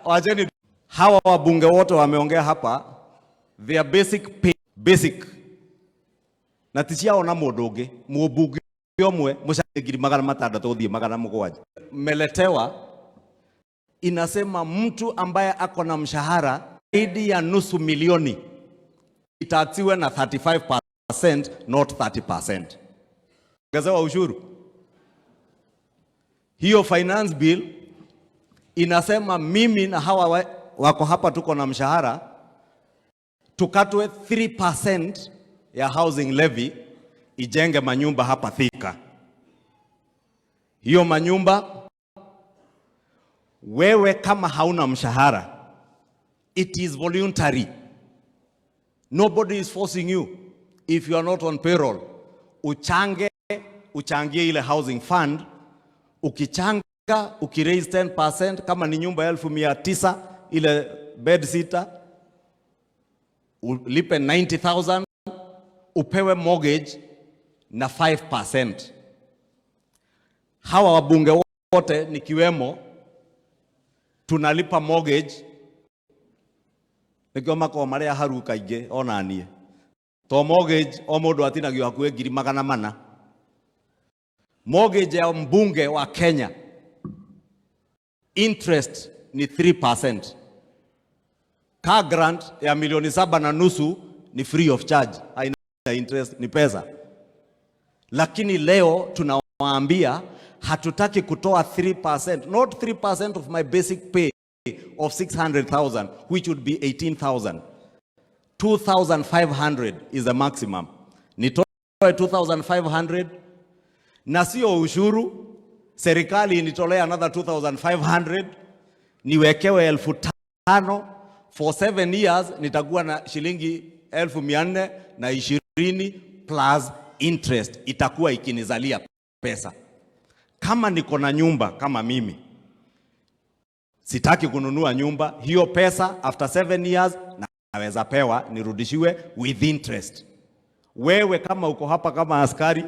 Wacheni hawa wabunge wote wameongea hapa, their basic pay, basic na ti ciao na mũndũ ũngĩ mũmbunge ũmwe mũcara 600,000 gũthiĩ 700. Meletewa inasema mtu ambaye ako na mshahara zaidi ya nusu milioni itaxiwe na 35%, not 30%. Ongezewa ushuru. Hiyo finance bill inasema mimi na hawa wako hapa tuko na mshahara tukatwe 3% ya housing levy ijenge manyumba hapa Thika. Hiyo manyumba, wewe kama hauna mshahara, it is voluntary. Nobody is forcing you. If you are not on payroll, uchange, uchangie ile housing fund. Ukichanga, ukiraise 10%, kama ni nyumba 900,000 ile bed sita, ulipe 90,000 upewe mortgage na 5%. Hawa wabunge wote nikiwemo tunalipa mortgage nikio makoragwo marĩ aharu kaingĩ ona niĩ to mortgage o mũndũ atinagio hakuhĩ 400,000. Mortgage ya mbunge wa Kenya interest ni 3%. Car grant ya 7.5 milioni ni free of charge, haina interest, ni pesa. Lakini leo tunawaambia hatutaki kutoa 3%, not 3% of my basic pay of 600,000, which would be 18,000. 2,500 is the maximum. Nitoe 2,500 na sio ushuru, serikali initolea another 2,500 niwekewe 5,000 for 7 years, nitakuwa na shilingi 420,000 plus interest, itakuwa ikinizalia pesa. Kama niko na nyumba kama mimi, sitaki kununua nyumba, hiyo pesa after 7 years naweza pewa nirudishiwe with interest. Wewe kama uko hapa kama askari